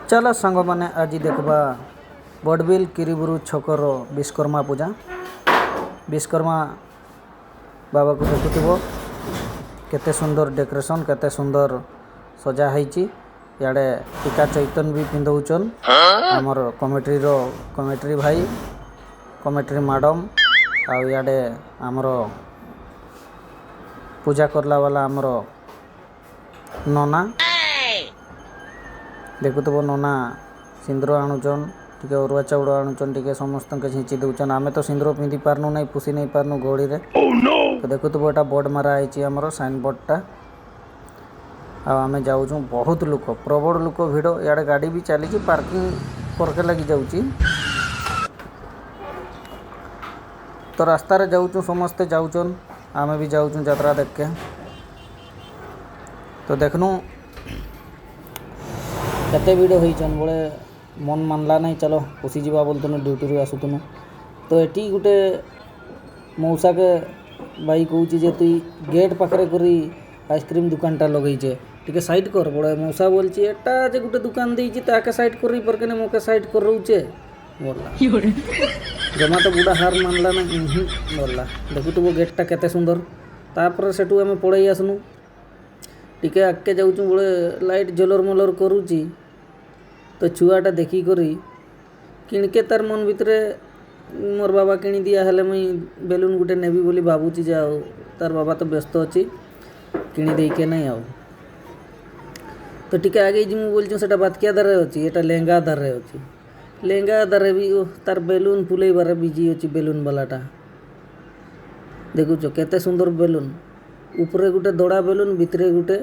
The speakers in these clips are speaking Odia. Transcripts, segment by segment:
ଚାଲ ସାଙ୍ଗମାନେ, ଆଜି ଦେଖିବା ବଡ଼ବିଲ କିରିବୁରୁ ଛକର ବିଶ୍ୱକର୍ମା ପୂଜା। ବିଶ୍ୱକର୍ମା ବାବାକୁ ଦେଖୁଥିବ, କେତେ ସୁନ୍ଦର ଡେକୋରେସନ୍, କେତେ ସୁନ୍ଦର ସଜା ହେଇଛି। ଇଆଡ଼େ ଟିକା ଚୈତନ ବି ପିନ୍ଧଉଛନ୍ ଆମର କମିଟିର କମିଟି ଭାଇ, କମିଟି ମ୍ୟାଡ଼ମ୍। ଆଉ ଇଆଡ଼େ ଆମର ପୂଜା କଲା ବାଲା ଆମର ନନା ଦେଖୁଥିବ। ନନା ସିନ୍ଦୁର ଆଣୁଛନ୍, ଟିକେ ଅରୁଆ ଚାଉଳ ଆଣୁଛନ୍, ଟିକେ ସମସ୍ତଙ୍କୁ ଛିଞ୍ଚି ଦଉଛନ୍। ଆମେ ତ ସିନ୍ଦୁର ପିନ୍ଧି ପାରନୁ ନାଇଁ, ପୁଷି ନେଇ ପାରନୁ ଗଳିରେ। ତ ଦେଖୁଥିବ, ଏଟା ବୋର୍ଡ଼ ମାରା ହେଇଛି ଆମର ସାଇନ୍ ବୋର୍ଡ଼ଟା। ଆଉ ଆମେ ଯାଉଛୁ, ବହୁତ ଲୋକ, ପ୍ରବଳ ଲୋକ ଭିଡ଼। ଇଆଡ଼େ ଗାଡ଼ି ବି ଚାଲିଛି, ପାର୍କିଂ କରକେ ଲାଗି ଯାଉଛି। ତ ରାସ୍ତାରେ ଯାଉଛୁ, ସମସ୍ତେ ଯାଉଛନ୍, ଆମେ ବି ଯାଉଛୁ ଯାତ୍ରା ଦେଖକେ। ତ ଦେଖନୁ କେତେ ଭିଡ଼ ହେଇଛନ୍। ବୋଲେ ମନ ମାନିଲା ନାଇଁ, ଚାଲ ପଶିଯିବା ବୋଲୁଥିନୁ, ଡ୍ୟୁଟିରୁ ଆସୁଥିନୁ। ତ ଏଠି ଗୋଟେ ମଉସାକେ ଭାଇ କହୁଛି ଯେ ତୁଇ ଗେଟ୍ ପାଖରେ କରି ଆଇସ୍କ୍ରିମ୍ ଦୋକାନଟା ଲଗେଇଛେ, ଟିକେ ସାଇଡ଼୍ କର। ବଡ଼େ ମଉସା ବୋଲଛି, ଏଟା ଯେ ଗୋଟେ ଦୋକାନ ଦେଇଛି, ତାକେ ସାଇଡ଼୍ କରି ପାରକେ ମୋକେ ସାଇଡ଼୍ କରଉଛେ ବୋଲଲା। ଜମା ତ ବୁଢ଼ା ହାର ମାନିଲା ନା ହୁଁ ବୋଲଲା। ଦେଖୁଥିବ ଗେଟ୍ଟା କେତେ ସୁନ୍ଦର। ତାପରେ ସେଠୁ ଆମେ ପଳେଇ ଆସିନୁ। ଟିକେ ଆଗକେ ଯାଉଛୁ ବୋଲେ ଲାଇଟ୍ ଝଲର ମଲର କରୁଛି। ତ ଛୁଆଟା ଦେଖିକରି କିଣିକେ ତାର ମନ ଭିତରେ ମୋର୍ ବାବା କିଣି ଦିଆ ହେଲେ ମୁଇଁ ବେଲୁନ୍ ଗୋଟେ ନେବି ବୋଲି ଭାବୁଛି ଯେ, ଆଉ ତାର ବାବା ତ ବ୍ୟସ୍ତ ଅଛି, କିଣି ଦେଇକେ ନାଇଁ। ଆଉ ତ ଟିକେ ଆଗେଇ ଯିମୁ ବୋଲଛୁ, ସେଟା ବାତକିଆ ଧାରେ ଅଛି, ଏଟା ଲେହେଙ୍ଗା ଧାରେ ଅଛି। ଲେହେଙ୍ଗା ଧାରେ ବି ତାର ବେଲୁନ୍ ଫୁଲେଇବାରେ ବିଜି ଅଛି ବେଲୁନ୍ ବାଲାଟା। ଦେଖୁଛ କେତେ ସୁନ୍ଦର ବେଲୁନ୍, ଉପରେ ଗୋଟେ ଦଡ଼ା ବେଲୁନ୍, ଭିତରେ ଗୋଟେ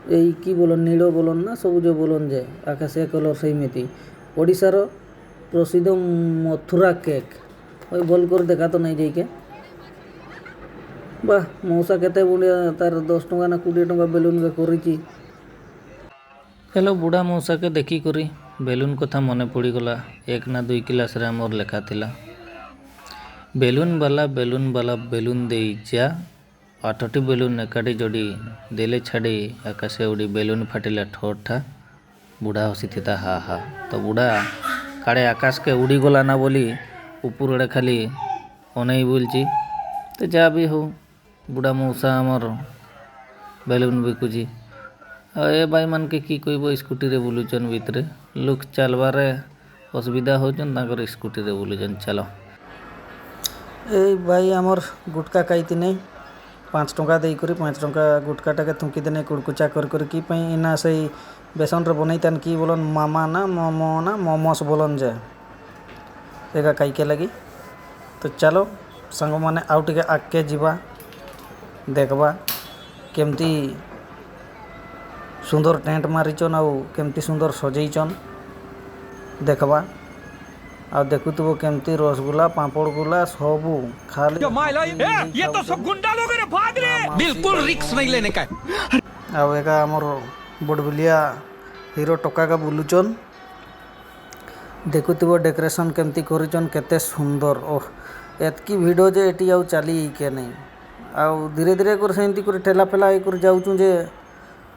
ଏଇ କି ବୋଲନ୍, ନୀଳ ବୋଲନ୍ ନା ସବୁଜ ବୋଲନ୍ ଯେ ଆକାଶିଆ କଲର୍ ସେଇମିତି। ଓଡ଼ିଶାର ପ୍ରସିଦ୍ଧ ମଥୁରା କେକ୍ ଓଇ ଭଲ କରି ଦେଖା ତ ନାଇଁ ଯାଇକେ। ବାহ, ମଉସା କେତେ ବଢ଼ିଆ ତାର 10 ଟଙ୍କା ନା 20 ଟଙ୍କା ବେଲୁନ୍ କରିଛି। ହେଲୋ, ବୁଢ଼ା ମଉସାକେ ଦେଖିକରି ବେଲୁନ୍ କଥା ମନେ ପଡ଼ିଗଲା। ଏକ ନା ଦୁଇ କ୍ଲାସ୍ରେ ଆମର ଲେଖା ଥିଲା, ବେଲୁନ୍ ବାଲା ବେଲୁନ୍ ବାଲା ବେଲୁନ୍ ଦେଇ ଯା, ଆଠଟି ବେଲୁନ୍ ଏକାଠି ଯୋଡ଼ି ଦେଲେ ଛାଡ଼ି ଆକାଶେ ଉଡ଼ି, ବେଲୁନ୍ ଫାଟିଲା ଠ ଠା, ବୁଢ଼ା ହସିଥିତା ହା ହା। ତ ବୁଢ଼ା କାଳେ ଆକାଶକେ ଉଡ଼ିଗଲା ନା ବୋଲି ଉପର ଆଡ଼େ ଖାଲି ଅନେଇ ବୁଲଛି। ତ ଯାହା ବି ହଉ, ବୁଢ଼ା ମଉସା ଆମର ବେଲୁନ୍ ବିକୁଛି। ଆଉ ଏ ଭାଇମାନକେ କି କହିବ, ସ୍କୁଟିରେ ବୁଲୁଛନ୍। ଭିତରେ ଲୋକ ଚାଲବାରେ ଅସୁବିଧା ହଉଛନ୍, ତାଙ୍କର ସ୍କୁଟିରେ ବୁଲୁଛନ୍। ଚାଲ। ଏଇ ଭାଇ ଆମର ଗୁଟକା ଖାଇତିନେ 5 ଟଙ୍କା ଦେଇକରି, 5 ଟଙ୍କା ଗୁଟକାଟାକେ ଥୁଙ୍କିଦେନେ କୁଡ଼କୁଚା କରି କରି। କି ପାଇଁ ଇନା ସେଇ ବେସନରେ ବନେଇଥାନ୍, କି ବୋଲନ୍, ମାମା ନା ମୋମୋ ନା ମୋମୋସ୍ ବୋଲନ୍ ଯେ, ସେଇଟା ଖାଇକେ ଲାଗି। ତ ଚାଲ ସାଙ୍ଗମାନେ, ଆଉ ଟିକେ ଆଗକେ ଯିବା, ଦେଖବା କେମିତି ସୁନ୍ଦର ଟେଣ୍ଟ ମାରିଛନ୍ ଆଉ କେମିତି ସୁନ୍ଦର ସଜେଇଛନ୍ ଦେଖବା। ଆଉ ଦେଖୁଥିବ କେମିତି ରସଗୋଲା, ପାମ୍ପଡ଼ ଗୁଲା ସବୁ ଖାଲି ये तो सब गुंडा लोग हैं रे, भाग रे। बिल्कुल रिक्स नहीं लेने का है। ଆଉ ଏକା ଆମର ବଡ଼ବିଲିଆ ହିରୋ ଟୋକାକା ବୁଲୁଛନ୍। ଦେଖୁଥିବ ଡେକୋରେସନ୍ କେମିତି କରିଛନ୍, କେତେ ସୁନ୍ଦର। ଓହ, ଏତ୍କି ଭିଡ଼ ଯେ ଏଠି ଆଉ ଚାଲି ହେଇକେ ନାଇଁ। ଆଉ ଧୀରେ ଧୀରେ କରି ସେମିତି କରି ଠେଲା ପେଲା ହେଇକରି ଯାଉଛୁ ଯେ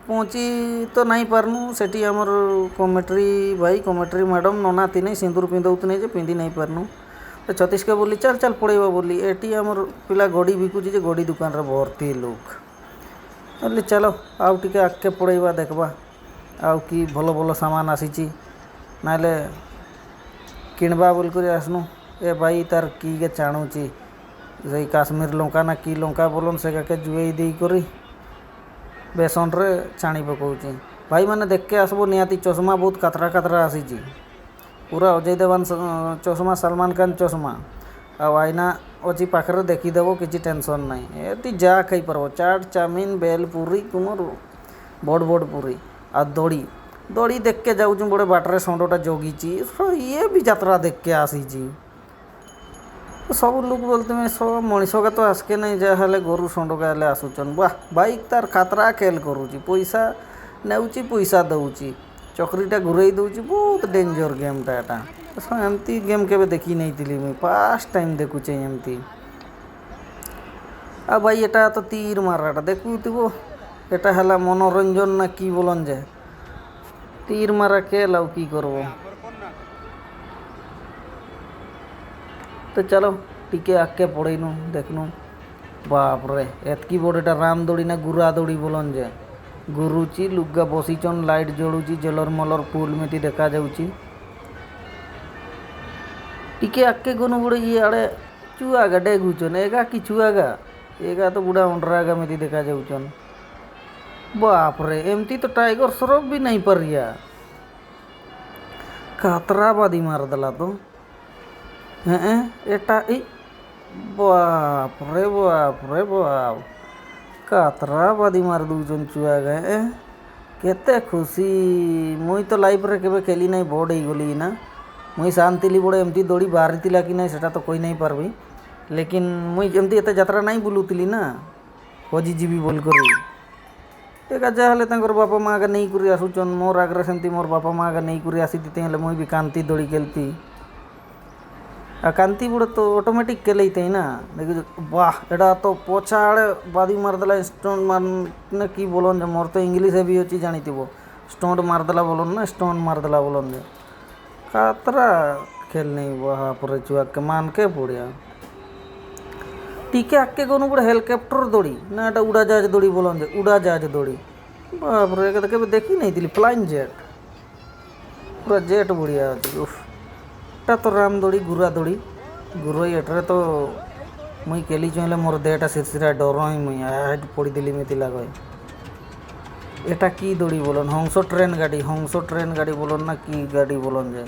ପହଞ୍ଚି ତ ନାଇଁ ପାରନୁ ସେଠି। ଆମର କମିଟି ଭାଇ, କମିଟି ମ୍ୟାଡ଼ମ୍, ନନା ତିନେ ସିନ୍ଦୁର ପିନ୍ଧଉଥିଲେ ଯେ ପିନ୍ଧି ନାଇଁ ପାରନୁ। ତ ଛତିଶକେ ବୋଲି ଚାଲ ଚାଲ ପଳେଇବା ବୋଲି, ଏଠି ଆମର ପିଲା ଗଡ଼ି ବିକୁଛି ଯେ ଗଡ଼ି ଦୋକାନରେ ଭର୍ତ୍ତି ଲୋକ। ହେଲେ ଚାଲ ଆଉ ଟିକେ ଆଗକେ ପଳେଇବା, ଦେଖବା ଆଉ କି ଭଲ ଭଲ ସାମାନ ଆସିଛି, ନାଇଲେ କିଣବା ବୋଲିକରି ଆସନୁ। ଏ ଭାଇ ତାର କିକେ ଚାଣୁଛି, ସେଇ କାଶ୍ମୀର ଲଙ୍କା ନା କି ଲଙ୍କା ବୋଲନ୍, ସେଗାକେ ଜୁଏଇ ଦେଇକରି ବେସନରେ ଛାଣି ପକଉଛି। ଭାଇମାନେ, ଦେଖକେ ଆସିବ ନିହାତି। ଚଷମା ବହୁତ କାତରା କାତରା ଆସିଛି, ପୁରା ଅଜୟ ଦେବଗନ ଚଷମା, ସଲମାନ ଖାନ ଚଷମା। ଆଉ ଆଇନା ଅଛି ପାଖରେ, ଦେଖିଦେବ, କିଛି ଟେନସନ୍ ନାହିଁ। ଏଠି ଯାହା ଖାଇପାରିବ, ଚାଟ୍, ଚାଉମିନ, ବେଲପୁରୀ, ତୁମର ବଡ଼ ବଡ଼ ପୁରୀ ଆଉ ଦଡ଼ି ଦଡ଼ି। ଦେଖକେ ଯାଉଛୁ ଗୋଟେ ବାଟରେ ଷଣ୍ଢଟା ଜଗିଛି, ଇଏ ବି ଯାତ୍ରା ଦେଖକେ ଆସିଛି। ସବୁ ଲୋକ ବୋଲତେ ସବୁ ମଣିଷକେ ତ ଆସକେ ନାଇଁ, ଯାହା ହେଲେ ଗୋରୁ ଷଣ୍ଢକେ ହେଲେ ଆସୁଛନ୍। ବାহ, ବାଇକ୍ ତାର ଖାତରା ଖେଲ କରୁଛି, ପଇସା ନେଉଛି, ପଇସା ଦଉଛି, ଚକ୍ରିଟା ଘୁରେଇ ଦଉଛି। ବହୁତ ଡେଞ୍ଜର ଗେମ୍ଟା ଏଟା। ଏମିତି ଗେମ୍ କେବେ ଦେଖି ନାଇଥିଲି ମୁଇଁ, ଫାର୍ଷ୍ଟ ଟାଇମ୍ ଦେଖୁଛେ ଏମିତି। ଆଉ ଭାଇ, ଏଟା ତ ତୀର ମାରାଟା ଦେଖୁଥିବ, ଏଟା ହେଲା ମନୋରଞ୍ଜନ ନା କି ବୋଲନ୍ ଯେ। তীর মারা খেল আর কি করব। তো চলো টিকে আগকে পড়েইনু দেখনু। বাপরে এতকি বড় এটা রামদড়ি না গুড়া দড়ি বলন যে গুরুচি লুগা বসিছন, লাইট জলুচি, জলর মলর ফুল মেতি দেখা যাଉଛି। টিকে আগকে গনু বড়ে ইয়ে চুয়া গা ডেগুছন, এগা কি চুয়া গা, এগা তো বুড়া অন্ডরা গা মেতি দেখা যাଉଛন। বাপরে এমতি তো টাইগর শ্রফ भी नहीं পারিয়া, কাতরা বাদি মার দেলা তো। হ্যাঁ এটা এই বাপ রে বাপ রে বাপ, কাতরা বাদি মার দউছন চুয়া গায়ে, কেতে খুশি। মুই তো লাইফরে কেবে খেলি নাই, বড় হয়ে গলি না। মুই শান্তিলি বড় এমতি দৌড়ি বাহারিଥିଲା কি নাই সেটা তো কই নাই পারবি, লেকিন মুই এমতি এতে যাত্রা নাই বুলুଥିଲି না, হজি ଯିବି বল କରି। ଏକା ଯାହାହେଲେ ତାଙ୍କର ବାପା ମା ଆଗେ ନେଇକରି ଆସୁଛନ୍, ମୋର୍ ଆଗରେ ସେମିତି ମୋର୍ ବାପା ମା ଆଗେ ନେଇକରି ଆସିଥିତେ ହେଲେ ମୁଇଁ ବି କାନ୍ତି ଦୋଳି ଖେଲ୍ତି। আর কান্তি বুড়ে তো অটোমেটিক কেলেইতে না। দেখি বাহ এটা তো পছা আড়ে বাদি মারদেলা, স্টোন মার না কি বলন যে, মোর তো ইংলিশে বি অছি জানিথিব, স্টোন মারদেলা বলন না, স্টোন মারদেলা বলন যে। কাতরা খেল নেই বাপরে চুয়াকে মানকে পড়িয়া। টিকে আগকে গনু গোটে হেলিকপ্টর দৌড়ি না এটা উড়াজাহাজ দৌড়ি বলন যে, উড়াজাহাজ দৌড়ি। বাপরে এটা কেবে দেখি নাইଥିଲି, ফ্লাইং জেট পুরা জেট বড়িয়া আছে। উফ এটা তো রাম দৌড়ি গুড়া দৌড়ি গুরই এটারে তো মুই কেলি চাইলে মোর দেহটা শিরশিরা ডর হি মুই হাইট পড়ি দিলি মেতি লাগে। এটা কি দৌড়ি বলন, হংস ট্রেন গাড়ি, হংস ট্রেন গাড়ি বলন না কি গাড়ি বলন যে।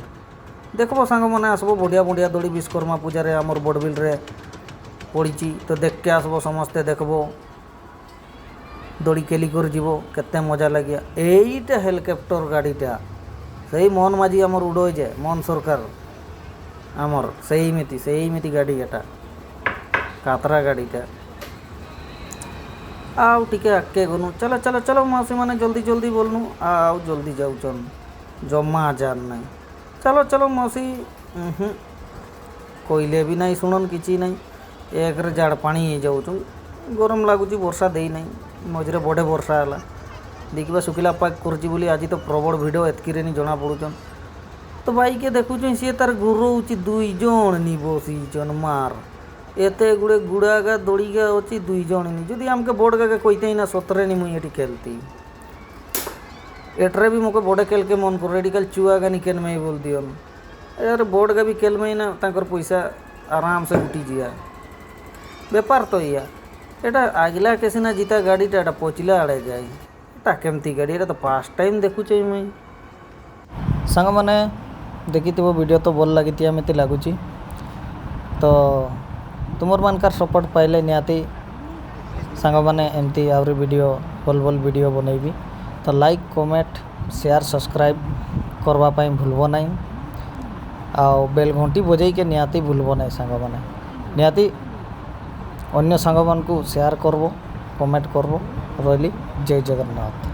দেখব সাঙ্গ মানে আসবো বঢ়িয়া বঢ়িয়া দৌড়ি বিশ্বকর্মা পূজারে আমার বড়বিলরে পড়িছি, তো দেখকে আসবো সমস্তে দেখব, দৌড়ি কেলি করে যাব, কেতে মজা লাগিয়া। এইটা হেলিকপ্টর গাড়িটা সেই মন মাঝি আমার উড়োয় যে মন সরকার আমার সেইমিতি সেইমিতি গাড়ি এটা কাতরা গাড়িটা। আউ টিকে আগকে গনু, চলো চলো চলো মাসি মানে জলদি জলদি বলনু, আউ জলদি যাউছন জমা যান নাই। চলো চলো মাসি কইলে বি নাই শুনন কিছু নাই, একরে জাড় পানি হয়ে যাଉଛୁ, গরম লাগুଛି, ବର୍ଷା ଦେଇ ନାହିଁ, ମଝିରେ ବଡ଼େ ବର୍ଷା ହେଲା। ଦେଖିବା ଶୁଖିଲା ପାଗ କରୁଛି ବୋଲି ଆଜି ତ ପ୍ରବଳ ଭିଡ଼, ଏତ୍କିରେ ନି ଜଣା ପଡ଼ୁଛନ୍। ତ ବାଇକେ ଦେଖୁଛନ୍ ସିଏ ତାର ଘୁରଉଛି, ଦୁଇ ଜଣ ନି ବସିଛନ୍ ମାର୍, ଏତେ ଗୁଡ଼େ ଗୁଡ଼ାଗା ଦୋଡ଼ିଗା ଅଛି, ଦୁଇ ଜଣ ନି। ଯଦି ଆମକେ ବଡ଼ ଗାକେ କହିତେ ନା ସତରେ ନି ମୁଇଁ ଏଠି ଖେଲତି, ଏଟରେ ବି ମୋକେ ବଡ଼େ ଖେଲକେ ମନ କରେ, ଏଠି କାଲି ଚୁଆ ଗା ନି କେନମେ ବୋଲ ଦିଅନ୍, ଆରେ ବଡ଼ ଗା ବି ଖେଲମେ ନା ତାଙ୍କର ପଇସା ଆରାମସେ ଉଠି ଯିଆ। ବେପାର ତ ଇয়া, এটা আগলা কে সিনা জিতা গাড়িটা এটা পচিলা আড়ে যায়, এটা কেমতি গাড়ি, এটা তো ফার্স্ট টাইম দেখুছে মুই। ସାଙ୍ଗମାନେ ଦେଖିଥିବ ଭିଡ଼ିଓ ତ ଭଲ ଲାଗିଥିବ ଏମିତି ଲାଗୁଛି। ତ ତୁମର ମାନଙ୍କର ସପୋର୍ଟ ପାଇଲେ ନିହାତି ସାଙ୍ଗମାନେ ଏମିତି ଆହୁରି ଭିଡ଼ିଓ ଭଲ ଭଲ ଭିଡ଼ିଓ ବନେଇବି। ତ ଲାଇକ୍ କମେଣ୍ଟ ସେୟାର ସବସ୍କ୍ରାଇବ୍ କରିବା ପାଇଁ ଭୁଲବ ନାହିଁ, ଆଉ ବେଲ୍ ଘଣ୍ଟି ବଜେଇକେ ନିହାତି ଭୁଲବ ନାହିଁ ସାଙ୍ଗମାନେ। ନିହାତି ଅନ୍ୟ ସାଙ୍ଗମାନଙ୍କୁ ସେୟାର କରବ, କମେଣ୍ଟ କରବ। ରହିଲି, ଜୟ ଜଗନ୍ନାଥ।